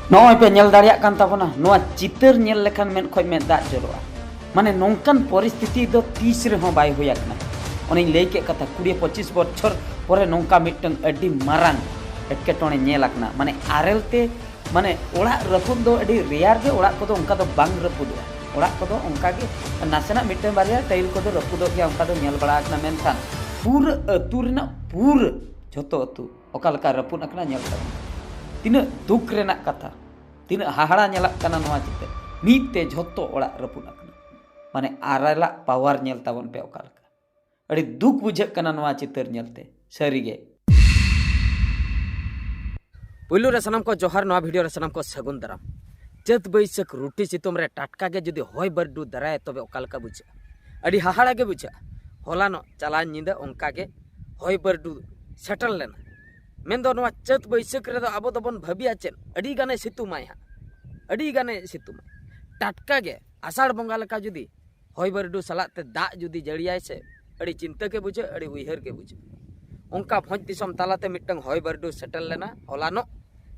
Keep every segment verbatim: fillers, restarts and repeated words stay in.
ᱱᱚᱜᱼᱚᱭ ᱯᱮ ᱧᱮᱞ ᱫᱟᱲᱮᱭᱟᱜ ᱠᱟᱱ ᱛᱟᱵᱚᱱᱟ, ᱱᱚᱣᱟ ᱪᱤᱛᱟᱹᱨ ᱧᱮᱞ ᱞᱮᱠᱷᱟᱱ ᱢᱮᱫ ᱠᱷᱚᱡ ᱢᱮᱫ ᱫᱟᱜ ᱡᱚᱨᱚᱜᱼᱟ᱾ ᱢᱟᱱᱮ ᱱᱚᱝᱠᱟᱱ ᱯᱚᱨᱤᱥᱛᱷᱤᱛᱤ ᱫᱚ ᱛᱤᱥ ᱨᱮᱦᱚᱸ ᱵᱟᱭ ᱦᱩᱭ ᱟᱠᱟᱱᱟ᱾ ᱚᱱᱮᱧ ᱞᱟᱹᱭ ᱠᱮᱫ ᱠᱟᱛᱷᱟ, ᱠᱩᱲᱤ ᱯᱚᱸᱪᱤᱥ ᱵᱚᱪᱷᱚᱨ ᱯᱚᱨᱮ ᱱᱚᱝᱠᱟ ᱢᱤᱫᱴᱟᱝ ᱟᱹᱰᱤ ᱢᱟᱨᱟᱝ ᱮᱴᱠᱮᱴᱚᱬᱮ ᱧᱮᱞ ᱟᱠᱟᱱᱟ᱾ ᱢᱟᱱᱮ ᱟᱨᱮᱞ ᱛᱮ, ᱢᱟᱱᱮ ᱚᱲᱟᱜ ᱨᱟᱹᱯᱩᱫ ᱫᱚ ᱟᱹᱰᱤ ᱨᱮᱭᱟᱨ ᱜᱮ, ᱚᱲᱟᱜ ᱠᱚᱫᱚ ᱚᱱᱠᱟ ᱫᱚ ᱵᱟᱝ ᱨᱟᱹᱯᱩᱫᱚᱜᱼᱟ᱾ ᱚᱲᱟᱜ ᱠᱚᱫᱚ ᱚᱱᱠᱟ ᱜᱮ ᱱᱟᱥᱮᱱᱟᱜ ᱢᱤᱫᱴᱟᱝ ᱵᱟᱨᱭᱟ ᱴᱟᱭᱤᱞ ᱠᱚᱫᱚ ᱨᱟᱹᱯᱩᱫᱚᱜ ᱜᱮᱭᱟ, ᱚᱱᱠᱟ ᱫᱚ ᱧᱮᱞ ᱵᱟᱲᱟ ᱟᱠᱟᱱᱟ᱾ ᱢᱮᱱᱠᱷᱟᱱ ᱯᱩᱨᱟᱹ ᱟᱹᱛᱩ ᱨᱮᱱᱟᱜ ᱯᱩᱨᱟᱹ ᱡᱷᱚᱛᱚ ᱟᱹᱛᱩ ᱚᱠᱟ ᱞᱮᱠᱟ ᱨᱟᱹᱯᱩᱫ ᱟᱠᱟᱱᱟ ᱧᱮᱞ ᱛᱟᱵᱚᱱ᱾ ᱛᱤᱱᱟᱹᱜ ᱫᱩᱠ ᱨᱮᱱᱟᱜ ᱠᱟᱛᱷᱟ, ᱛᱤᱱᱟᱹᱜ ᱦᱟᱦᱟᱲᱟ ᱧᱮᱞᱚᱜ ᱠᱟᱱᱟ ᱱᱚᱣᱟ ᱪᱤᱛᱟᱹᱨ᱾ ᱢᱤᱫ ᱛᱮ ᱡᱷᱚᱛᱚ ᱚᱲᱟᱜ ᱨᱟᱹᱯᱩᱫ ᱟᱠᱟᱱᱟ᱾ ᱢᱟᱱᱮ ᱟᱨᱮᱞᱟᱜ ᱯᱟᱣᱟᱨ ᱧᱮᱞ ᱛᱟᱵᱚᱱ ᱯᱮ ᱚᱠᱟ ᱞᱮᱠᱟ᱾ ᱟᱹᱰᱤ ᱫᱩᱠ ᱵᱩᱡᱷᱟᱹᱜ ᱠᱟᱱᱟ ᱱᱚᱣᱟ ᱪᱤᱛᱟᱹᱨ ᱧᱮᱞᱛᱮ, ᱥᱟᱹᱨᱤᱜᱮ᱾ ᱯᱩᱭᱞᱩ ᱨᱮ ᱥᱟᱱᱟᱢ ᱠᱚ ᱡᱚᱦᱟᱨ, ᱱᱚᱣᱟ ᱵᱷᱤᱰᱤᱭᱳ ᱨᱮ ᱥᱟᱱᱟᱢ ᱠᱚ ᱥᱟᱹᱜᱩᱱ ᱫᱟᱨᱟᱢ᱾ ᱪᱟᱹᱛ ᱵᱟᱹᱭᱥᱟᱹᱠᱷ ᱨᱩᱴᱤ ᱥᱤᱛᱩᱝ ᱨᱮ ᱴᱟᱴᱠᱟ ᱜᱮ ᱡᱩᱫᱤ ᱦᱚᱭ ᱵᱟᱹᱨᱰᱩ ᱫᱟᱨᱟᱭᱟ, ᱛᱚᱵᱮ ᱚᱠᱟ ᱞᱮᱠᱟ ᱵᱩᱡᱷᱟᱹᱜᱼᱟ? ᱟᱹᱰᱤ ᱦᱟᱦᱟᱲᱟ ᱜᱮ ᱵᱩᱡᱷᱟᱹᱜᱼᱟ᱾ ᱦᱚᱞᱟᱱᱚᱜ ᱪᱟᱞᱟᱣ ᱧᱤᱫᱟᱹ ᱚᱱᱠᱟ ᱜᱮ ᱦᱚᱭ ᱵᱟᱹᱨᱰᱩ ᱥᱮᱴᱮᱨ ᱞᱮᱱᱟ᱾ ᱢᱮᱱᱫᱚ ᱱᱚᱣᱟ ᱪᱟᱹᱛ ᱵᱟᱹᱭᱥᱟᱹᱠᱷ ᱨᱮᱫᱚ ᱟᱵᱚ ᱫᱚᱵᱚᱱ ᱵᱷᱟᱹᱵᱤᱭᱟ ᱪᱮᱫ, ᱟᱹᱰᱤ ᱜᱟᱱᱮ ᱥᱤᱛᱩᱝᱟᱭ ᱦᱟᱸᱜ, ᱟᱹᱰᱤ ᱜᱟᱱᱮ ᱥᱤᱛᱩᱝᱟ᱾ ᱴᱟᱴᱠᱟ ᱜᱮ ᱟᱥᱟᱲ ᱵᱚᱸᱜᱟ ᱞᱮᱠᱟ ᱡᱩᱫᱤ ᱦᱚᱭ ᱵᱟᱹᱨᱰᱩ ᱥᱟᱞᱟᱜ ᱛᱮ ᱫᱟᱜ ᱡᱩᱫᱤ ᱡᱟᱹᱲᱤᱭᱟᱭ ᱥᱮ, ᱟᱹᱰᱤ ᱪᱤᱱᱛᱟᱹ ᱜᱮ ᱵᱩᱡᱷᱟᱹᱜᱼᱟ, ᱟᱹᱰᱤ ᱩᱭᱦᱟᱹᱨ ᱜᱮ ᱵᱩᱡᱷᱟᱹᱜᱼᱟ᱾ ᱚᱱᱠᱟ ᱵᱷᱚᱸᱡᱽ ᱫᱤᱥᱚᱢ ᱛᱟᱞᱟᱛᱮ ᱢᱤᱫᱴᱟᱝ ᱦᱚᱭ ᱵᱟᱹᱨᱰᱩ ᱥᱮᱴᱮᱨ ᱞᱮᱱᱟ ᱦᱚᱞᱟᱱᱚᱜ,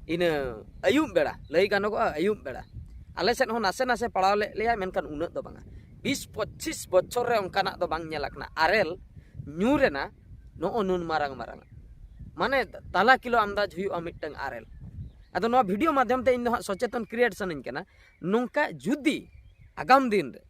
ᱤᱱᱟᱹ ᱟᱹᱭᱩᱵ ᱵᱮᱲᱟ, ᱞᱟᱹᱭ ᱜᱟᱱᱚᱜᱚᱜᱼᱟ ᱟᱹᱭᱩᱵ ᱵᱮᱲᱟ᱾ ᱟᱞᱮ ᱥᱮᱫ ᱦᱚᱸ ᱱᱟᱥᱮ ᱱᱟᱥᱮ ᱯᱟᱲᱟᱣ ᱞᱮᱫ ᱞᱮᱭᱟ, ᱢᱮᱱᱠᱷᱟᱱ ᱩᱱᱟᱹᱜ ᱫᱚ ᱵᱟᱝᱟ᱾ ᱵᱤᱥ ᱯᱚᱸᱪᱤᱥ ᱵᱚᱪᱷᱚᱨ ᱨᱮ ᱚᱱᱠᱟᱱᱟᱜ ᱫᱚ ᱵᱟᱝ ᱧᱮᱞ ᱟᱠᱟᱱᱟ, ᱟᱨᱮᱞ ᱧᱩᱨ ᱮᱱᱟ ᱱᱚᱜᱼᱚ ᱱᱩᱱ ᱢᱟᱨᱟᱝ ᱢᱟᱨᱟᱝ, ᱢᱟᱱᱮ ᱛᱟᱞᱟ ᱠᱤᱞᱳ ᱟᱱᱫᱟᱡᱽ ᱦᱩᱭᱩᱜᱼᱟ ᱢᱤᱫᱴᱟᱝ ᱟᱨᱮᱞ᱾ ᱟᱫᱚ ᱱᱚᱣᱟ ᱵᱷᱤᱰᱤᱭᱳ ᱢᱟᱫᱽᱫᱷᱚᱢ ᱛᱮ ᱤᱧ ᱫᱚ ᱦᱟᱸᱜ ᱥᱚᱪᱮᱛᱚᱱ ᱠᱨᱤᱭᱮᱴ ᱥᱟᱱᱟᱧ ᱠᱟᱱᱟ᱾ ᱱᱚᱝᱠᱟ ᱡᱩᱫᱤ ᱟᱜᱟᱢ ᱫᱤᱱ ᱨᱮ,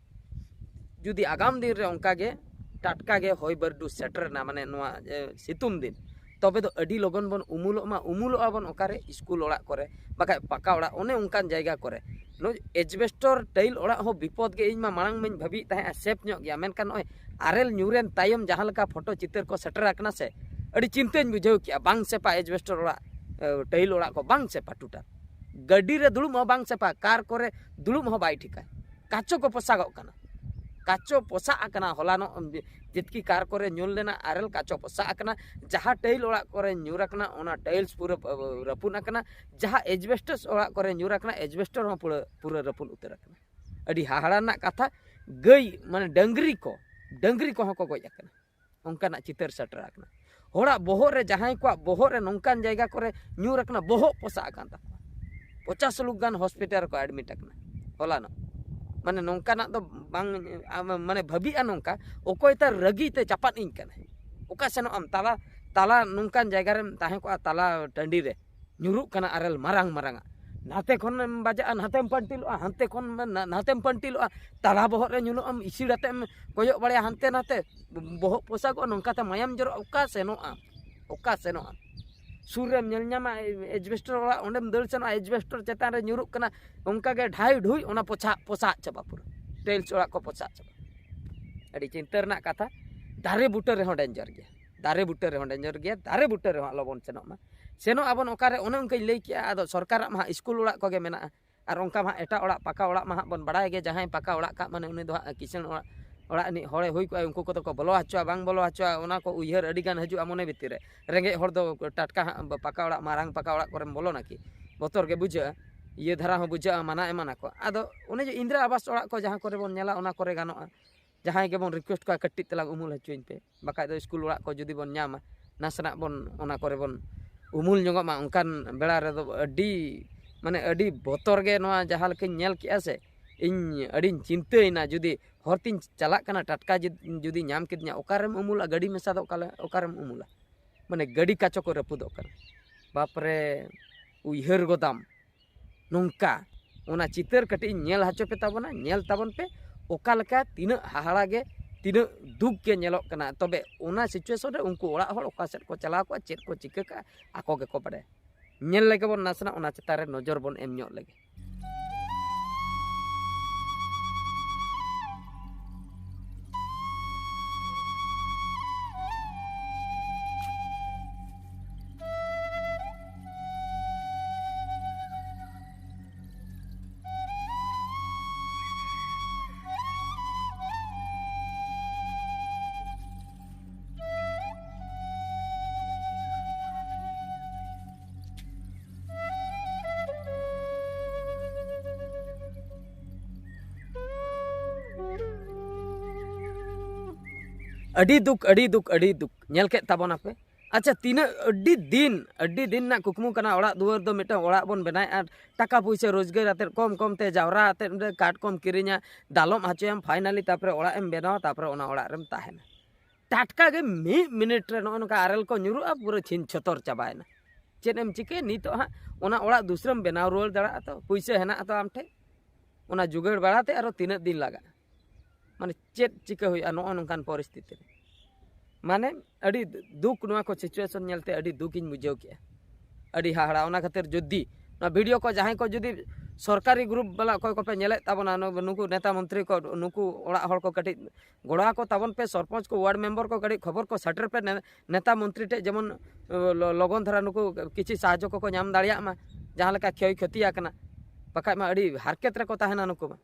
ᱡᱩᱫᱤ ᱟᱜᱟᱢ ᱫᱤᱱ ᱨᱮ ᱚᱱᱠᱟ ᱜᱮ ᱴᱟᱴᱠᱟ ᱜᱮ ᱦᱚᱭ ᱵᱟᱹᱨᱰᱩ ᱥᱮᱴᱮᱨ ᱮᱱᱟ, ᱢᱟᱱᱮ ᱱᱚᱣᱟ, ᱮ, ᱥᱤᱛᱩᱝ ᱫᱤᱱ, ᱛᱚᱵᱮ ᱫᱚ ᱟᱹᱰᱤ ᱞᱚᱜᱚᱱ ᱵᱚᱱ ᱩᱢᱩᱞᱚᱜ ᱢᱟ᱾ ᱩᱢᱩᱞᱚᱜᱼᱟ ᱵᱚᱱ ᱚᱠᱟᱨᱮ? ᱥᱠᱩᱞ ᱚᱲᱟᱜ ᱠᱚᱨᱮ, ᱵᱟᱠᱷᱟᱡ ᱯᱟᱠᱟ ᱚᱲᱟᱜ, ᱚᱱᱮ ᱚᱱᱠᱟᱱ ᱡᱟᱭᱜᱟ ᱠᱚᱨᱮ᱾ ᱱᱚᱜᱼᱚᱭ ᱮᱡᱽᱵᱮᱥᱴᱚᱨ ᱴᱟᱹᱭᱤᱞ ᱚᱲᱟᱜ ᱦᱚᱸ ᱵᱤᱯᱚᱫ ᱜᱮ᱾ ᱤᱧ ᱢᱟ ᱢᱟᱲᱟᱝ ᱢᱟᱧ ᱵᱷᱟᱹᱵᱤᱭᱮᱫ ᱛᱟᱦᱮᱸᱫᱼᱟ ᱥᱮᱯ ᱧᱚᱜ ᱜᱮᱭᱟ, ᱢᱮᱱᱠᱷᱟᱱ ᱱᱚᱜᱼᱚᱭ ᱟᱨᱮᱞ ᱧᱩᱨᱮᱱ ᱛᱟᱭᱚᱢ ᱡᱟᱦᱟᱸ ᱞᱮᱠᱟ ᱯᱷᱳᱴᱳ ᱪᱤᱛᱟᱹᱨ ᱠᱚ ᱥᱮᱴᱮᱨ ᱟᱠᱟᱱᱟ ᱥᱮ, ᱟᱹᱰᱤ ᱪᱤᱱᱛᱟᱹᱧ ᱵᱩᱡᱷᱟᱹᱣ ᱠᱮᱜᱼᱟ᱾ ᱵᱟᱝ ᱥᱮᱯᱟ ᱮᱡᱽᱵᱮᱥᱴᱚᱨ ᱚᱲᱟᱜ, ᱮ, ᱴᱟᱹᱭᱤᱞ ᱚᱲᱟᱜ ᱠᱚ ᱵᱟᱝ ᱥᱮᱯᱟ ᱴᱳᱴᱟᱞ᱾ ᱜᱟᱹᱰᱤ ᱨᱮ ᱫᱩᱲᱩᱵ ᱦᱚᱸ ᱵᱟᱝ ᱥᱮᱯᱟ, ᱠᱟᱨ ᱠᱚᱨᱮ ᱫᱩᱲᱩᱵ ᱦᱚᱸ ᱵᱟᱭ ᱴᱷᱤᱠᱟ᱾ ᱠᱟᱪᱚ ᱠᱚ ᱯᱚᱥᱟᱜᱚᱜ ᱠᱟᱱᱟ, ᱠᱟᱪᱚ ᱯᱚᱥᱟᱜ ᱟᱠᱟᱱᱟ᱾ ᱦᱚᱞᱟᱱᱚᱜ ᱡᱮᱛᱠᱤ ᱠᱟᱨ ᱠᱚᱨᱮ ᱧᱩᱨ ᱞᱮᱱᱟ ᱟᱨᱮᱞ, ᱠᱟᱪᱚ ᱯᱚᱥᱟᱜ ᱟᱠᱟᱱᱟ᱾ ᱡᱟᱦᱟᱸ ᱴᱟᱹᱭᱤᱞ ᱚᱲᱟᱜ ᱠᱚᱨᱮ ᱧᱩᱨ ᱟᱠᱟᱱᱟ, ᱚᱱᱟ ᱴᱟᱭᱤᱞᱥ ᱯᱩᱨᱟᱹ ᱨᱟᱹᱯᱩᱫ ᱟᱠᱟᱱᱟ᱾ ᱡᱟᱦᱟᱸ ᱮᱡᱽᱵᱮᱥᱴᱟᱥ ᱚᱲᱟᱜ ᱠᱚᱨᱮ ᱧᱩᱨ ᱟᱠᱟᱱᱟ, ᱮᱡᱽᱵᱮᱥᱴᱚᱨ ᱦᱚᱸ ᱯᱩᱨᱟᱹ, ᱯᱩᱨᱟᱹ ᱨᱟᱹᱯᱩᱫ ᱩᱛᱟᱹᱨ ᱟᱠᱟᱱᱟ᱾ ᱟᱹᱰᱤ ᱦᱟᱦᱟᱲᱟ ᱨᱮᱱᱟᱜ ᱠᱟᱛᱷᱟ᱾ ᱜᱟᱹᱭ, ᱢᱟᱱᱮ ᱰᱟᱹᱝᱨᱤ ᱠᱚ, ᱰᱟᱹᱝᱨᱤ ᱠᱚᱦᱚᱸ ᱠᱚ ᱜᱚᱡ ᱟᱠᱟᱱᱟ᱾ ᱚᱱᱠᱟᱱᱟᱜ ᱪᱤᱛᱟᱹᱨ ᱥᱮᱴᱮᱨ ᱟᱠᱟᱱᱟ᱾ ᱦᱚᱲᱟᱜ ᱵᱚᱦᱚᱜ ᱨᱮ, ᱡᱟᱦᱟᱸᱭ ᱠᱚᱣᱟᱜ ᱵᱚᱦᱚᱜ ᱨᱮ ᱱᱚᱝᱠᱟᱱ ᱡᱟᱭᱜᱟ ᱠᱚᱨᱮ ᱧᱩᱨ ᱟᱠᱟᱱᱟ, ᱵᱚᱦᱚᱜ ᱯᱚᱥᱟᱜ ᱟᱠᱟᱱ ᱛᱟᱠᱚᱣᱟ᱾ ᱯᱚᱪᱟᱥ ᱞᱳᱠ ᱜᱟᱱ ᱦᱚᱥᱯᱤᱴᱟᱞ ᱨᱮᱠᱚ ᱮᱰᱢᱤᱴ ᱟᱠᱟᱱᱟ ᱦᱚᱞᱟᱱᱚᱜ᱾ ᱢᱟᱱᱮ ᱱᱚᱝᱠᱟᱱᱟᱜ ᱫᱚ ᱵᱟᱝ, ᱟᱢ ᱢᱟᱱᱮ ᱵᱷᱟᱹᱵᱤᱜᱼᱟ ᱱᱚᱝᱠᱟ, ᱚᱠᱚᱭ ᱛᱟᱨ ᱨᱟᱹᱜᱤ ᱛᱮ ᱪᱟᱯᱟᱫ ᱤᱧ ᱠᱟᱱᱟᱭ? ᱚᱠᱟ ᱥᱮᱱᱚᱜ ᱟᱢ? ᱛᱟᱞᱟ, ᱛᱟᱞᱟ ᱱᱚᱝᱠᱟᱱ ᱡᱟᱭᱜᱟ ᱨᱮᱢ ᱛᱟᱦᱮᱸ ᱠᱚᱜᱼᱟ, ᱛᱟᱞᱟ ᱴᱟᱺᱰᱤ ᱨᱮ ᱧᱩᱨᱩᱜ ᱠᱟᱱᱟ ᱟᱨᱮᱞ ᱢᱟᱨᱟᱝ ᱢᱟᱨᱟᱝᱟᱜ᱾ ᱱᱟᱛᱮ ᱠᱷᱚᱱᱮᱢ ᱵᱟᱡᱟᱜᱼᱟ, ᱱᱟᱛᱮᱢ ᱯᱟᱱᱴᱤᱞᱚᱜᱼᱟ, ᱦᱟᱱᱛᱮ ᱠᱷᱚᱱ ᱱᱟ-, ᱱᱟᱛᱮᱢ ᱯᱟᱱᱴᱤᱞᱚᱜᱼᱟ, ᱛᱟᱞᱟ ᱵᱚᱦᱚᱜ ᱨᱮ ᱧᱩᱨᱩᱜ ᱟᱢ, ᱤᱥᱤᱲ ᱟᱛᱮᱢ ᱠᱚᱭᱚᱜ ᱵᱟᱲᱟᱭᱟ ᱦᱟᱱᱛᱮ ᱱᱟᱛᱮ, ᱵᱚᱦᱚᱜ ᱯᱚᱥᱟᱜᱚᱜᱼᱟ, ᱱᱚᱝᱠᱟᱛᱮ ᱢᱟᱭᱟᱢ ᱡᱚᱨᱚᱜᱼᱟ᱾ ᱚᱠᱟ ᱥᱮᱱᱚᱜ ᱟᱢ? ᱚᱠᱟ ᱥᱮᱱᱚᱜ ᱟᱢ? ᱥᱩᱨ ᱨᱮᱢ ᱧᱮᱞ ᱧᱟᱢᱟ ᱮᱡᱵᱮᱥᱴᱟᱨ ᱚᱲᱟᱜ, ᱚᱸᱰᱮᱢ ᱫᱟᱹᱲ ᱥᱮᱱᱚᱜᱼᱟ, ᱮᱡᱵᱮᱥᱴᱟᱨ ᱪᱮᱛᱟᱱ ᱨᱮ ᱧᱩᱨᱩᱜ ᱠᱟᱱᱟ, ᱚᱱᱠᱟᱜᱮ ᱰᱷᱟᱭ ᱰᱷᱩᱭ ᱚᱱᱟ ᱯᱚᱪᱷᱟᱜ, ᱯᱚᱥᱟᱜ ᱪᱟᱵᱟ ᱯᱩᱨᱟᱹ᱾ ᱴᱟᱭᱤᱞᱥ ᱚᱲᱟᱜ ᱠᱚ ᱯᱚᱥᱟᱜ ᱪᱟᱵᱟ᱾ ᱟᱹᱰᱤ ᱪᱤᱱᱛᱟᱹ ᱨᱮᱱᱟᱜ ᱠᱟᱛᱷᱟ᱾ ᱫᱟᱨᱮ ᱵᱩᱴᱟᱹ ᱨᱮᱦᱚᱸ ᱰᱮᱧᱡᱟᱨ ᱜᱮᱭᱟ, ᱫᱟᱨᱮ ᱵᱩᱴᱟᱹ ᱨᱮᱦᱚᱸ ᱰᱮᱧᱡᱟᱨ ᱜᱮᱭᱟ, ᱫᱟᱨᱮ ᱵᱩᱴᱟᱹ ᱨᱮᱦᱚᱸ ᱟᱞᱚᱵᱚᱱ ᱥᱮᱱᱚᱜ ᱢᱟ᱾ ᱥᱮᱱᱚᱜ ᱟᱵᱚᱱ ᱚᱠᱟᱨᱮ? ᱚᱱᱮ ᱚᱱᱠᱟᱧ ᱞᱟᱹᱭ ᱠᱮᱜᱼᱟ, ᱟᱫᱚ ᱥᱚᱨᱠᱟᱨᱟᱜ ᱢᱟ ᱦᱟᱸᱜ ᱥᱠᱩᱞ ᱚᱲᱟᱜ ᱠᱚᱜᱮ ᱢᱮᱱᱟᱜᱼᱟ, ᱟᱨ ᱚᱱᱠᱟ ᱢᱟ ᱦᱟᱸᱜ ᱮᱴᱟᱜ ᱚᱲᱟᱜ, ᱯᱟᱠᱟ ᱚᱲᱟᱜ ᱢᱟ ᱦᱟᱸᱜ ᱵᱚᱱ ᱵᱟᱲᱟᱭ ᱜᱮ, ᱡᱟᱦᱟᱸᱭ ᱯᱟᱠᱟ ᱚᱲᱟᱜ ᱠᱟᱜ ᱢᱟᱱᱮ ᱩᱱᱤ ᱫᱚ ᱦᱟᱸᱜ ᱠᱤᱥᱟᱹᱬ ᱚᱲᱟᱜ, ᱚᱲᱟᱜ ᱨᱤᱱᱤᱡ ᱦᱚᱲᱮ ᱦᱩᱭ ᱠᱚᱜᱼᱟ, ᱩᱱᱠᱩ ᱠᱚᱫᱚ ᱠᱚ ᱵᱚᱞᱚ ᱦᱚᱪᱚᱣᱟ, ᱵᱟᱝ ᱵᱚᱞᱚ ᱦᱚᱪᱚᱣᱟ, ᱚᱱᱟ ᱠᱚ ᱩᱭᱦᱟᱹᱨ ᱟᱹᱰᱤ ᱜᱟᱱ ᱦᱤᱡᱩᱜᱼᱟ ᱢᱚᱱᱮ ᱵᱷᱤᱛᱤᱨ ᱨᱮ᱾ ᱨᱮᱸᱜᱮᱡ ᱦᱚᱲ ᱫᱚ ᱴᱟᱴᱠᱟ ᱦᱟᱸᱜ ᱯᱟᱠᱟ ᱚᱲᱟᱜ, ᱢᱟᱨᱟᱝ ᱯᱟᱠᱟ ᱚᱲᱟᱜ ᱠᱚᱨᱮᱢ ᱵᱚᱞᱚᱱᱟ ᱠᱤ? ᱵᱚᱛᱚᱨ ᱜᱮ ᱵᱩᱡᱷᱟᱹᱜᱼᱟ, ᱤᱭᱟᱹ ᱫᱷᱟᱨᱟ ᱦᱚᱸ ᱵᱩᱡᱷᱟᱹᱜᱼᱟ, ᱢᱟᱱᱟ ᱮᱢᱟᱱᱟ ᱠᱚ᱾ ᱟᱫᱚ ᱚᱱᱮ ᱡᱮ ᱤᱱᱫᱨᱟ ᱟᱵᱟᱥ ᱚᱲᱟᱜ ᱠᱚ ᱡᱟᱦᱟᱸ ᱠᱚᱨᱮ ᱵᱚᱱ ᱧᱮᱞᱟ, ᱚᱱᱟ ᱠᱚᱨᱮ ᱜᱟᱱᱚᱜᱼᱟ᱾ ᱡᱟᱦᱟᱸᱭ ᱜᱮᱵᱚᱱ ᱨᱤᱠᱩᱭᱮᱥᱴ ᱠᱚᱣᱟ, ᱠᱟᱹᱴᱤᱡ ᱛᱮᱞᱟᱝ ᱩᱢᱩᱞ ᱦᱚᱪᱚᱧ ᱯᱮ, ᱵᱟᱠᱷᱟᱡ ᱫᱚ ᱥᱠᱩᱞ ᱚᱲᱟᱜ ᱠᱚ ᱡᱩᱫᱤ ᱵᱚᱱ ᱧᱟᱢᱟ, ᱱᱟᱥᱮᱱᱟᱜ ᱵᱚᱱ ᱚᱱᱟ ᱠᱚᱨᱮ ᱵᱚᱱ ᱩᱢᱩᱞ ᱧᱚᱜᱚᱜ ᱢᱟ᱾ ᱚᱱᱠᱟᱱ ᱵᱮᱲᱟ ᱨᱮᱫᱚ ᱟᱹᱰᱤ, ᱢᱟᱱᱮ ᱟᱹᱰᱤ ᱵᱚᱛᱚᱨ ᱜᱮ᱾ ᱱᱚᱣᱟ ᱡᱟᱦᱟᱸ ᱞᱮᱠᱟᱧ ᱧᱮᱞ ᱠᱮᱜᱼᱟ ᱥᱮ, ᱤᱧ ᱟᱹᱰᱤᱧ ᱪᱤᱱᱛᱟᱹᱭᱮᱱᱟ᱾ ᱡᱩᱫᱤ ᱦᱚᱨ ᱛᱤᱧ ᱪᱟᱞᱟᱜ ᱠᱟᱱᱟ, ᱴᱟᱴᱠᱟ ᱡᱩᱫ-, ᱡᱩᱫᱤ ᱧᱟᱢ ᱠᱤᱫᱤᱧᱟ, ᱚᱠᱟᱨᱮᱢ ᱩᱢᱩᱞᱟ? ᱜᱟᱹᱰᱤ ᱢᱮᱥᱟ ᱫᱚ ᱚᱠᱟᱞᱮ-, ᱚᱠᱟᱨᱮᱢ ᱩᱢᱩᱞᱟ? ᱢᱟᱱᱮ ᱜᱟᱹᱰᱤ ᱠᱟᱪᱚ ᱠᱚ ᱨᱟᱹᱯᱩᱫᱚᱜ ᱠᱟᱱᱟ᱾ ᱵᱟᱯᱨᱮ, ᱩᱭᱦᱟᱹᱨ ᱜᱚᱫᱟᱢ᱾ ᱱᱚᱝᱠᱟ ᱚᱱᱟ ᱪᱤᱛᱟᱹᱨ ᱠᱟᱹᱴᱤᱡ ᱤᱧ ᱧᱮᱞ ᱦᱚᱪᱚ ᱯᱮ ᱛᱟᱵᱚᱱᱟ, ᱧᱮᱞ ᱛᱟᱵᱚᱱ ᱯᱮ, ᱚᱠᱟ ᱞᱮᱠᱟ ᱛᱤᱱᱟᱹᱜ ᱦᱟᱦᱟᱲᱟ ᱜᱮ, ᱛᱤᱱᱟᱹᱜ ᱫᱩᱠ ᱜᱮ ᱧᱮᱞᱚᱜ ᱠᱟᱱᱟ᱾ ᱛᱚᱵᱮ ᱚᱱᱟ ᱥᱤᱪᱩᱭᱮᱥᱚᱱ ᱨᱮ ᱩᱱᱠᱩ ᱚᱲᱟᱜ ᱦᱚᱲ ᱚᱠᱟ ᱥᱮᱫ ᱠᱚ ᱪᱟᱞᱟᱣ ᱠᱚᱜᱼᱟ, ᱪᱮᱫ ᱠᱚ ᱪᱤᱠᱟᱹ ᱠᱟᱜᱼᱟ, ᱟᱠᱚ ᱜᱮᱠᱚ ᱵᱟᱰᱟᱭᱟ᱾ ᱧᱮᱞ ᱞᱮᱜᱮ ᱵᱚᱱ, ᱱᱟᱥᱮᱱᱟᱜ ᱚᱱᱟ ᱪᱮᱛᱟᱱ ᱨᱮ ᱱᱚᱡᱚᱨ ᱵᱚᱱ ᱮᱢ ᱧᱚᱜ ᱞᱮᱜᱮ᱾ ᱟᱹᱰᱤ ᱫᱩᱠ, ᱟᱹᱰᱤ ᱫᱩᱠ, ᱟᱹᱰᱤ ᱫᱩᱠ᱾ ᱧᱮᱞ ᱠᱮᱫ ᱛᱟᱵᱚᱱᱟᱯᱮ, ᱟᱪᱪᱷᱟ, ᱛᱤᱱᱟᱹᱜ ᱟᱹᱰᱤ ᱫᱤᱱ, ᱟᱹᱰᱤ ᱫᱤᱱ ᱨᱮᱱᱟᱜ ᱠᱩᱠᱢᱩ ᱠᱟᱱᱟ ᱚᱲᱟᱜ ᱫᱩᱣᱟᱹᱨ ᱫᱚ, ᱢᱤᱫᱴᱟᱝ ᱚᱲᱟᱜ ᱵᱚᱱ ᱵᱮᱱᱟᱣᱮᱫᱼᱟ, ᱴᱟᱠᱟ ᱯᱩᱭᱥᱟᱹ ᱨᱳᱡᱽᱜᱟᱨ ᱟᱛᱮᱫ ᱠᱚᱢ ᱠᱚᱢ ᱛᱮ ᱡᱟᱣᱨᱟ ᱟᱛᱮᱫ ᱚᱸᱰᱮ ᱠᱟᱴ ᱠᱚᱢ ᱠᱤᱨᱤᱧᱟ, ᱫᱟᱞᱚᱵ ᱦᱚᱪᱚᱭᱟᱢ, ᱯᱷᱟᱭᱱᱟᱞᱤ ᱛᱟᱨᱯᱚᱨᱮ ᱚᱲᱟᱜ ᱮᱢ ᱵᱮᱱᱟᱣᱟ, ᱛᱟᱨᱯᱚᱨᱮ ᱚᱱᱟ ᱚᱲᱟᱜ ᱨᱮᱢ ᱛᱟᱦᱮᱱᱟ᱾ ᱴᱟᱴᱠᱟ ᱜᱮ ᱢᱤᱫ ᱢᱤᱱᱤᱴ ᱨᱮ ᱱᱚᱜᱼᱚ ᱱᱚᱝᱠᱟ ᱟᱨᱮᱞ ᱠᱚ ᱧᱩᱨᱩᱜᱼᱟ, ᱯᱩᱨᱟᱹ ᱪᱷᱤᱱ ᱪᱷᱚᱛᱚᱨ ᱪᱟᱵᱟᱭᱮᱱᱟ᱾ ᱪᱮᱫ ᱮᱢ ᱪᱤᱠᱟᱹᱭᱟ? ᱱᱤᱛᱚᱜ ᱦᱟᱸᱜ ᱚᱱᱟ ᱚᱲᱟᱜ ᱫᱩᱥᱨᱟᱹᱢ ᱵᱮᱱᱟᱣ ᱨᱩᱣᱟᱹᱲ ᱫᱟᱲᱮᱭᱟᱜᱼᱟ ᱛᱚ, ᱯᱩᱭᱥᱟᱹ ᱦᱮᱱᱟᱜᱼᱟ ᱛᱚ ᱟᱢ ᱴᱷᱮᱱ, ᱚᱱᱟ ᱡᱩᱜᱟᱹᱲ ᱵᱟᱲᱟᱛᱮ ᱟᱨᱚ ᱛᱤᱱᱟᱹᱜ ᱫᱤᱱ ᱞᱟᱜᱟᱜᱼᱟ? ᱢᱟᱱᱮ ᱪᱮᱫ ᱪᱤᱠᱟᱹ ᱦᱩᱭᱩᱜᱼᱟ ᱱᱚᱜᱼᱚ ᱱᱚᱝᱠᱟᱱ ᱯᱚᱨᱤᱥᱛᱷᱤᱛᱤ ᱨᱮ? ᱢᱟᱱᱮ ᱟᱹᱰᱤ ᱫᱩᱠ ᱱᱚᱣᱟ ᱠᱚ situation ᱧᱮᱞᱛᱮ ᱟᱹᱰᱤ ᱫᱩᱠ ᱤᱧ ᱵᱩᱡᱷᱟᱹᱣ ᱠᱮᱜᱼᱟ, ᱟᱹᱰᱤ ᱦᱟᱦᱟᱲᱟ᱾ ᱚᱱᱟ ᱠᱷᱟᱹᱛᱤᱨ ᱡᱩᱫᱤ ᱱᱚᱣᱟ ᱵᱷᱤᱰᱤᱭᱳ ᱠᱚ ᱡᱟᱦᱟᱸᱭ ᱠᱚ ᱡᱩᱫᱤ ᱥᱚᱨᱠᱟᱨᱤ ᱜᱨᱩᱯ ᱵᱟᱞᱟ ᱚᱠᱚᱭ ᱠᱚᱯᱮ ᱧᱮᱞᱮᱫ ᱛᱟᱵᱚᱱᱟ, ᱱᱩ- ᱱᱩᱠᱩ ᱱᱮᱛᱟ ᱢᱚᱱᱛᱨᱤ ᱠᱚ, ᱱᱩᱠᱩ ᱚᱲᱟᱜ ᱦᱚᱲ ᱠᱚ ᱠᱟᱹᱴᱤᱡ ᱜᱚᱲᱚ ᱟᱠᱚ ᱛᱟᱵᱚᱱ ᱯᱮ, ᱥᱚᱨᱯᱚᱧᱪ ᱠᱚ, ᱣᱟᱨᱰ ᱢᱮᱢᱵᱚᱨ ᱠᱚ ᱠᱟᱹᱴᱤᱡ ᱠᱷᱚᱵᱚᱨ ᱠᱚ ᱥᱮᱴᱮᱨ ᱯᱮ ᱱᱮ- ᱱᱮᱛᱟ ᱢᱚᱱᱛᱨᱤ ᱴᱷᱮᱡ, ᱡᱮᱢᱚᱱ ᱞᱚ- ᱞᱚᱜᱚᱱ ᱫᱷᱟᱨᱟ ᱱᱩᱠᱩ ᱠᱤᱪᱷᱤ ᱥᱟᱦᱟᱡᱽᱡᱚ ᱠᱚᱠᱚ ᱧᱟᱢ ᱫᱟᱲᱮᱭᱟᱜ ᱢᱟ, ᱡᱟᱦᱟᱸ ᱞᱮᱠᱟ ᱠᱷᱚᱭ ᱠᱷᱚᱛᱤ ᱟᱠᱟᱱᱟ, ᱵᱟᱠᱷᱟᱡ ᱢᱟ ᱟᱹᱰᱤ ᱦᱟᱨᱠᱮᱛ ᱨᱮᱠᱚ ᱛᱟᱦᱮᱱᱟ ᱱᱩᱠᱩ ᱢᱟ᱾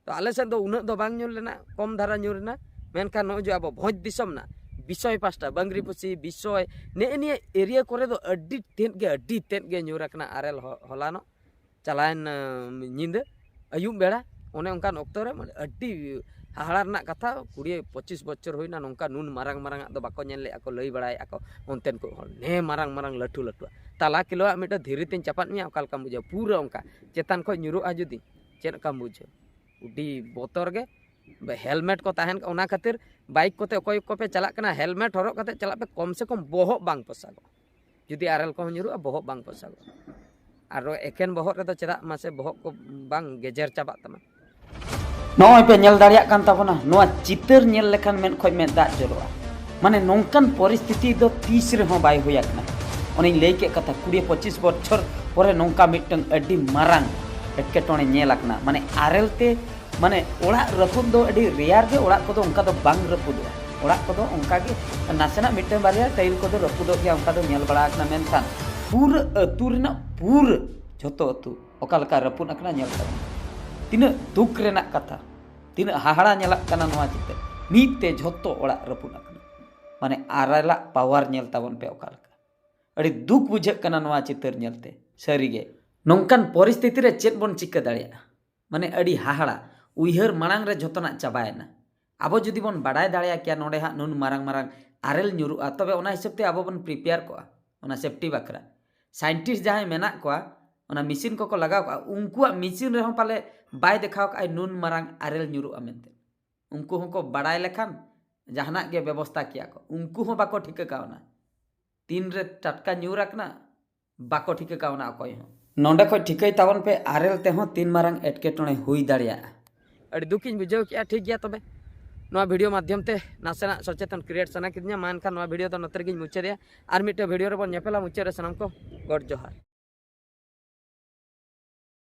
ᱛᱚ ᱟᱞᱮ ᱥᱮᱫ ᱫᱚ ᱩᱱᱟᱹᱜ ᱫᱚ ᱵᱟᱝ ᱧᱩᱨ ᱞᱮᱱᱟ, ᱠᱚᱢ ᱫᱷᱟᱨᱟ ᱧᱩᱨ ᱮᱱᱟ᱾ ᱢᱮᱱᱠᱷᱟᱱ ᱱᱚᱜᱼᱚᱭ ᱡᱮ ᱟᱵᱚ ᱵᱷᱚᱸᱡᱽ ᱫᱤᱥᱚᱢ ᱨᱮᱱᱟᱜ ᱵᱤᱥᱚᱭ ᱯᱟᱥᱴᱟ, ᱵᱟᱝᱨᱤᱯᱚᱥᱤ, ᱵᱤᱥᱚᱭ, ᱱᱮᱜᱼᱮ ᱱᱤᱭᱟᱹ ᱮᱨᱤᱭᱟ ᱠᱚᱨᱮ ᱫᱚ ᱟᱹᱰᱤ ᱛᱮᱫ ᱜᱮ, ᱟᱹᱰᱤ ᱛᱮᱫ ᱜᱮ ᱧᱩᱨ ᱟᱠᱟᱱᱟ ᱟᱨᱮᱞ ᱦᱚ- ᱦᱚᱞᱟᱱᱚᱜ ᱪᱟᱞᱟᱣᱮᱱ ᱟᱸ, ᱧᱤᱫᱟᱹ ᱟᱹᱭᱩᱵ ᱵᱮᱲᱟ᱾ ᱚᱱᱮ ᱚᱱᱠᱟᱱ ᱚᱠᱛᱚ ᱨᱮ ᱢᱟᱱᱮ ᱟᱹᱰᱤ ᱦᱟᱦᱟᱲᱟ ᱨᱮᱱᱟᱜ ᱠᱟᱛᱷᱟ, ᱠᱩᱲᱤ ᱯᱚᱸᱪᱤᱥ ᱵᱚᱪᱷᱚᱨ ᱦᱩᱭᱱᱟ, ᱱᱚᱝᱠᱟ ᱱᱩᱱ ᱢᱟᱨᱟᱝ ᱢᱟᱨᱟᱝ ᱟᱜ ᱫᱚ ᱵᱟᱠᱚ ᱧᱮᱞ ᱞᱮᱫᱼᱟ ᱠᱚ, ᱞᱟᱹᱭ ᱵᱟᱲᱟᱭᱮᱫᱼᱟ ᱠᱚ ᱚᱱᱛᱮᱱ ᱠᱚ ᱦᱚᱲ, ᱱᱮ ᱢᱟᱨᱟᱝ ᱢᱟᱨᱟᱝ ᱞᱟᱹᱴᱩ ᱞᱟᱹᱴᱩᱣᱟᱜ ᱛᱟᱞᱟ ᱠᱤᱞᱳᱣᱟᱜ ᱢᱤᱫᱴᱮᱱ ᱫᱷᱤᱨᱤ ᱛᱮᱧ ᱪᱟᱯᱟᱫ ᱢᱮᱭᱟ, ᱚᱠᱟ ᱞᱮᱠᱟᱢ ᱵᱩᱡᱷᱟᱹᱣᱟ? ᱯᱩᱨᱟᱹ ᱚᱱᱠᱟ ᱪᱮᱛᱟᱱ ᱠᱷᱚᱡ ᱧᱩᱨᱩᱜᱼᱟ ᱡᱩᱫᱤ, ᱪᱮᱫ ᱞᱮᱠᱟᱢ ᱵᱩᱡᱷᱟᱹᱣᱟ? ᱟᱹᱰᱤ ᱵᱚᱛᱚᱨ ᱜᱮ᱾ ᱦᱮᱞᱢᱮᱴ ᱠᱚ ᱛᱟᱦᱮᱱ, ᱚᱱᱟ ᱠᱷᱟᱹᱛᱤᱨ ᱵᱟᱭᱤᱠ ᱠᱚᱛᱮ ᱚᱠᱚᱭ ᱠᱚᱯᱮ ᱪᱟᱞᱟᱜ ᱠᱟᱱᱟ, ᱦᱮᱞᱢᱮᱴ ᱦᱚᱨᱚᱜ ᱠᱟᱛᱮ ᱪᱟᱞᱟᱜ ᱯᱮ, ᱠᱚᱢ ᱥᱮ ᱠᱚᱢ ᱵᱚᱦᱚᱜ ᱵᱟᱝ ᱯᱚᱥᱟᱜᱚᱜᱼᱟ᱾ ᱡᱩᱫᱤ ᱟᱨᱮᱞ ᱠᱚᱦᱚᱸ ᱧᱩᱨᱩᱜᱼᱟ, ᱵᱚᱦᱚᱜ ᱵᱟᱝ ᱯᱚᱥᱟᱜᱚᱜᱼᱟ᱾ ᱟᱨ ᱮᱠᱮᱱ ᱵᱚᱦᱚᱜ ᱨᱮᱫᱚ ᱪᱮᱫᱟᱜ ᱢᱟᱥᱮ ᱵᱚᱦᱚᱜ ᱠᱚ ᱵᱟᱝ ᱜᱮᱡᱮᱨ ᱪᱟᱵᱟᱜ ᱛᱟᱢᱟ? ᱱᱚᱜᱼᱚᱭ ᱯᱮ ᱧᱮᱞ ᱫᱟᱲᱮᱭᱟᱜ ᱠᱟᱱ ᱛᱟᱵᱚᱱᱟ, ᱱᱚᱣᱟ ᱪᱤᱛᱟᱹᱨ ᱧᱮᱞ ᱞᱮᱠᱷᱟᱱ ᱢᱮᱫ ᱠᱷᱚᱡ ᱢᱮᱫ ᱫᱟᱜ ᱡᱚᱨᱚᱜᱼᱟ᱾ ᱢᱟᱱᱮ ᱱᱚᱝᱠᱟᱱ ᱯᱚᱨᱤᱥᱛᱷᱤᱛᱤ ᱫᱚ ᱛᱤᱥ ᱨᱮᱦᱚᱸ ᱵᱟᱭ ᱦᱩᱭ ᱟᱠᱟᱱᱟ᱾ ᱚᱱᱮᱧ ᱞᱟᱹᱭ ᱠᱮᱫ ᱠᱟᱛᱷᱟ, ᱠᱩᱲᱤ ᱯᱚᱸᱪᱤᱥ ᱵᱚᱪᱷᱚᱨ ᱯᱚᱨᱮ ᱱᱚᱝᱠᱟ ᱢᱤᱫᱴᱟᱝ ᱟᱹᱰᱤ ᱢᱟᱨᱟᱝ ᱮᱴᱠᱮᱴᱚᱬᱮ ᱧᱮᱞ ᱟᱠᱟᱱᱟ᱾ ᱢᱟᱱᱮ ᱟᱨᱮᱞ ᱛᱮ, ᱢᱟᱱᱮ ᱚᱲᱟᱜ ᱨᱟᱹᱯᱩᱫ ᱫᱚ ᱟᱹᱰᱤ ᱨᱮᱭᱟᱨ ᱜᱮ, ᱚᱲᱟᱜ ᱠᱚᱫᱚ ᱚᱱᱠᱟ ᱫᱚ ᱵᱟᱝ ᱨᱟᱹᱯᱩᱫᱚᱜᱼᱟ᱾ ᱚᱲᱟᱜ ᱠᱚᱫᱚ ᱚᱱᱠᱟ ᱜᱮ ᱱᱟᱥᱮᱱᱟᱜ ᱢᱤᱫᱴᱟᱝ ᱵᱟᱨᱭᱟ ᱴᱟᱭᱤᱞ ᱠᱚᱫᱚ ᱨᱟᱹᱯᱩᱫᱚᱜ ᱜᱮᱭᱟ, ᱚᱱᱠᱟ ᱫᱚ ᱧᱮᱞ ᱵᱟᱲᱟ ᱟᱠᱟᱱᱟ᱾ ᱢᱮᱱᱠᱷᱟᱱ ᱯᱩᱨᱟᱹ ᱟᱹᱛᱩ ᱨᱮᱱᱟᱜ ᱯᱩᱨᱟᱹ ᱡᱷᱚᱛᱚ ᱟᱹᱛᱩ ᱚᱠᱟ ᱞᱮᱠᱟ ᱨᱟᱹᱯᱩᱫ ᱟᱠᱟᱱᱟ ᱧᱮᱞ ᱛᱟᱵᱚᱱ᱾ ᱛᱤᱱᱟᱹᱜ ᱫᱩᱠ ᱨᱮᱱᱟᱜ ᱠᱟᱛᱷᱟ, ᱛᱤᱱᱟᱹᱜ ᱦᱟᱦᱟᱲᱟ ᱧᱮᱞᱚᱜ ᱠᱟᱱᱟ ᱱᱚᱣᱟ ᱪᱤᱛᱟᱹᱨ᱾ ᱢᱤᱫ ᱛᱮ ᱡᱷᱚᱛᱚ ᱚᱲᱟᱜ ᱨᱟᱹᱯᱩᱫ ᱟᱠᱟᱱᱟ᱾ ᱢᱟᱱᱮ ᱟᱨᱮᱞᱟᱜ ᱯᱟᱣᱟᱨ ᱧᱮᱞ ᱛᱟᱵᱚᱱ ᱯᱮ ᱚᱠᱟ ᱞᱮᱠᱟ᱾ ᱟᱹᱰᱤ ᱫᱩᱠ ᱵᱩᱡᱷᱟᱹᱜ ᱠᱟᱱᱟ ᱱᱚᱣᱟ ᱪᱤᱛᱟᱹᱨ ᱧᱮᱞᱛᱮ, ᱥᱟᱹᱨᱤᱜᱮ᱾ ᱱᱚᱝᱠᱟᱱ ᱯᱚᱨᱤᱥᱛᱷᱤᱛᱤ ᱨᱮ ᱪᱮᱫ ᱵᱚᱱ ᱪᱤᱠᱟᱹ ᱫᱟᱲᱮᱭᱟᱜᱼᱟ? ᱢᱟᱱᱮ ᱟᱹᱰᱤ ᱦᱟᱦᱟᱲᱟ, ᱩᱭᱦᱟᱹᱨ ᱢᱟᱲᱟᱝ ᱨᱮ ᱡᱷᱚᱛᱚᱱᱟᱜ ᱪᱟᱵᱟᱭᱮᱱᱟ᱾ ᱟᱵᱚ ᱡᱩᱫᱤ ᱵᱚᱱ ᱵᱟᱰᱟᱭ ᱫᱟᱲᱮᱭᱟᱜ ᱠᱮᱭᱟ ᱱᱚᱰᱮ ᱦᱟᱸᱜ ᱱᱩᱱ ᱢᱟᱨᱟᱝ ᱢᱟᱨᱟᱝ ᱟᱨᱮᱞ ᱧᱩᱨᱩᱜᱼᱟ, ᱛᱚᱵᱮ ᱚᱱᱟ ᱦᱤᱥᱟᱹᱵ ᱛᱮ ᱟᱵᱚ ᱵᱚᱱ ᱯᱨᱤᱯᱮᱭᱟᱨ ᱠᱚᱜᱼᱟ ᱚᱱᱟ ᱥᱮᱯᱴᱤ ᱵᱟᱠᱷᱨᱟ᱾ ᱥᱟᱭᱮᱱᱴᱤᱥᱴ ᱡᱟᱦᱟᱸᱭ ᱢᱮᱱᱟᱜ ᱠᱚᱣᱟ, ᱚᱱᱟ ᱢᱮᱥᱤᱱ ᱠᱚᱠᱚ ᱞᱟᱜᱟᱣ ᱠᱟᱜᱼᱟ, ᱩᱱᱠᱩᱣᱟᱜ ᱢᱮᱥᱤᱱ ᱨᱮᱦᱚᱸ ᱯᱟᱞᱮ ᱵᱟᱭ ᱫᱮᱠᱷᱟᱣ ᱠᱟᱜᱼᱟᱭ ᱱᱩᱱ ᱢᱟᱨᱟᱝ ᱟᱨᱮᱞ ᱧᱩᱨᱩᱜᱼᱟ ᱢᱮᱱᱛᱮ᱾ ᱩᱱᱠᱩ ᱦᱚᱸᱠᱚ ᱵᱟᱲᱟᱭ ᱞᱮᱠᱷᱟᱱ ᱡᱟᱦᱟᱱᱟᱜ ᱜᱮ ᱵᱮᱵᱚᱥᱛᱟ ᱠᱮᱭᱟ ᱠᱚ᱾ ᱩᱱᱠᱩ ᱦᱚᱸ ᱵᱟᱠᱚ ᱴᱷᱤᱠᱟᱹ ᱠᱟᱣᱱᱟ ᱛᱤᱱᱨᱮ ᱴᱟᱴᱠᱟ ᱧᱩᱨ ᱟᱠᱟᱱᱟ, ᱵᱟᱠᱚ ᱴᱷᱤᱠᱟᱹ ᱠᱟᱣᱱᱟ ᱚᱠᱚᱭ ᱦᱚᱸ᱾ ᱱᱚᱰᱮ ᱠᱷᱚᱡ ᱴᱷᱤᱠᱟᱹᱭ ᱛᱟᱵᱚᱱ ᱯᱮ, ᱟᱨᱮᱞ ᱛᱮᱦᱚᱸ ᱛᱤᱱ ᱢᱟᱨᱟᱝ ᱮᱴᱠᱮᱴᱚᱬᱮ ᱦᱩᱭ ᱫᱟᱲᱮᱭᱟᱜᱼᱟ᱾ ᱟᱹᱰᱤ ᱫᱩᱠᱤᱧ ᱵᱩᱡᱷᱟᱹᱣ ᱠᱮᱜᱼᱟ᱾ ᱴᱷᱤᱠ ᱜᱮᱭᱟ, ᱛᱚᱵᱮ ᱱᱚᱣᱟ ᱵᱷᱤᱰᱤᱭᱳ ᱢᱟᱫᱽᱫᱷᱚᱢ ᱛᱮ ᱱᱟᱥᱮᱱᱟᱜ ᱥᱚᱪᱮᱛᱚᱱ ᱠᱨᱤᱭᱮᱴ ᱥᱟᱱᱟ ᱠᱤᱫᱤᱧᱟ᱾ ᱢᱟ ᱮᱱᱠᱷᱟᱱ ᱱᱚᱣᱟ ᱵᱷᱤᱰᱤᱭᱳ ᱫᱚ ᱱᱚᱛᱮ ᱨᱮᱜᱮᱧ ᱢᱩᱪᱟᱹᱫᱮᱜᱼᱟ᱾ ᱟᱨ ᱢᱤᱫᱴᱮᱱ ᱵᱷᱤᱰᱤᱭᱳ ᱨᱮᱵᱚᱱ ᱧᱮᱯᱮᱞᱟ᱾ ᱢᱩᱪᱟᱹᱫ ᱨᱮ ᱥᱟᱱᱟᱢ ᱠᱚ ᱜᱚᱰ ᱡᱚᱦᱟᱨ᱾